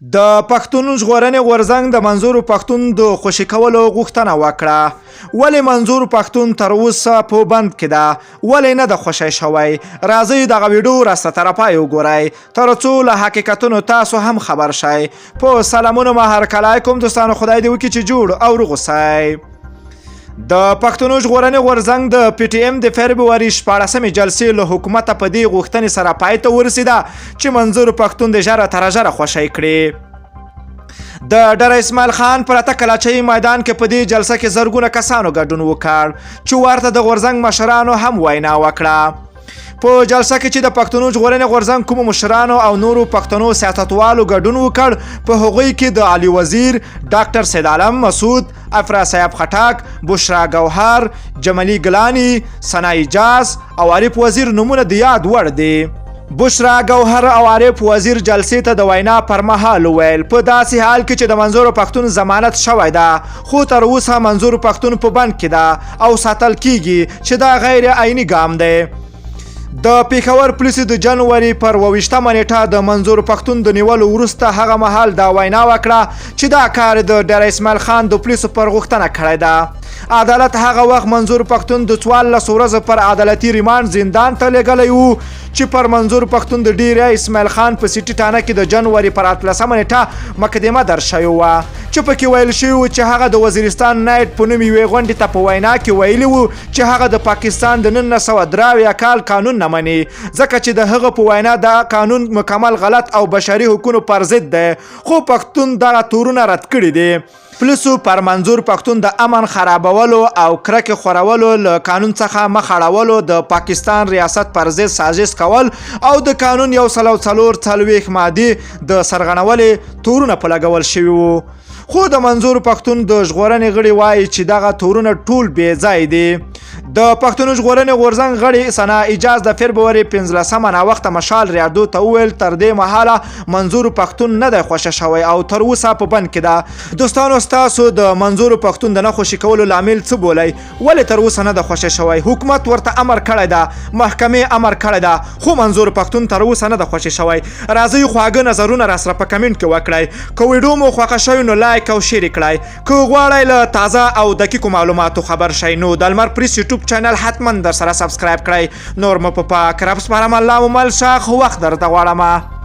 د پښتون ژغورنې غورځنګ د منظور پښتون د خوشي کولو غوښتنه وکړه. ولې منظور پښتون تر اوسه په بند کې ده؟ ولې نه ده خوشی شوی؟ راځئ دغه ویډیو راسره تر پای وګورئ تر څو له حقیقتونو تاسو هم خبر شئ. په سلامونو ما هرکلی کوم دوستانو، خدای دې وکړي چې جوړ او روغ اوسئ. د پښتنو ژغورنې غورځنګ د پي ټي ایم د فبروري 16مې جلسې له حکومته په دې غوښتنې سره پای ته ورسېده چې منظور پښتون د ژره تر ژره خوشی کړي. د ډره اسماعیل خان پرته کلاچۍ میدان کې په دې جلسه کې زرګونه کسانو ګډون وکړ چې ورته د غورځنګ مشرانو هم وینا وکړه. په جلسه کې چې د پښتنو ژغورنې غورځنګ کومو مشرانو او نورو پښتنو سیاستوالو ګډون وکړ، په هغوی کې د علي وزیر، ډاکټر سید عالم مسعود، افراسیاب خټک، بشرا ګوهر، جملی ګلانی، ثنا اعجاز او عارف وزیر نومونه د یاد وړ دي. بشرا ګوهر او عارف وزیر جلسې ته د وینا پر مهال وویل، په داسې حال کې چې د منظور پښتون ضمانت شوی ده، خو تر اوسه منظور پښتون په بند کې ده او ساتل کیږي چې دا غیر آئیني ګام دی. د پېښور پولیسو د جنوري پر 22مه نېټه د منظور پښتون د نیولو وروسته هغه مهال دا وینا وکړه چې دا کار د ډېره اسماعیل خان د پولیسو پر غوښتنه کړی ده. عدالت هغه وخت منظور پښتون د 14 ورځو پر عدالتي ریمانډ زندان ته لېږلی و چې پر منظور پښتون د ډېره اسماعیل خان په سیټي ټانه کې د جنوري پر 18مه نېټه مقدمه درج شوې وه چې پکې ویل شوي وو چې هغه د وزیرستان نایټ په نوم یوې غونډې ته په وینا کې ویلي وو چې هغه د پاکستان د 1973 کال قانون نه مني، ځکه چې د هغه په وینا دا قانون مکمل غلط او بشري حقونو پر ضد دی، خو پښتون دغه تورونه رد کړي دي. پولیسو پر منظور پښتون د امن خرابولو او کرکې خورولو، له قانون څخه مخ اړولو، د پاکستان ریاست پر ضد سازش کول او د قانون 144 مادې د سرغړولې تورونه په لګول شوي وو. خو د منظور پښتون د ژغورنې غړي وایي چې دغه تورونه ټول بې ځای دي. د پښتنو ژغورنې غورځنګ غړي ثنا اعجاز د فبروري 15مه ناوخته مشال ریاډو ته وویل، تر دې مهاله منظور پښتون نه دی خوشی شوی او تر اوسه په بند کې ده. دوستانو، ستاسو د منظور پښتون د نه خوشي کولو لامل څه بولئ؟ ولې تر اوسه نه ده خوشی شوی؟ حکومت ورته امر کړی ده، محکمې امر کړی ده، خو منظور پښتون تر اوسه نه ده خوشی شوی. راځئ خواږه نظرونه راسره په کمنټ کې وکړئ. که ویډیو مو خوښه شوې نو لایک او شیر یې کړئ. که غواړئ له تازه او دقیقو معلوماتو خبر شئ نو د لمر پریس یوټیوب چینل حتما در سره سبسکرایب کړئ. نور مو په پاک رب سپارم، الله مو مل شه، ښه وخت درته غواړم.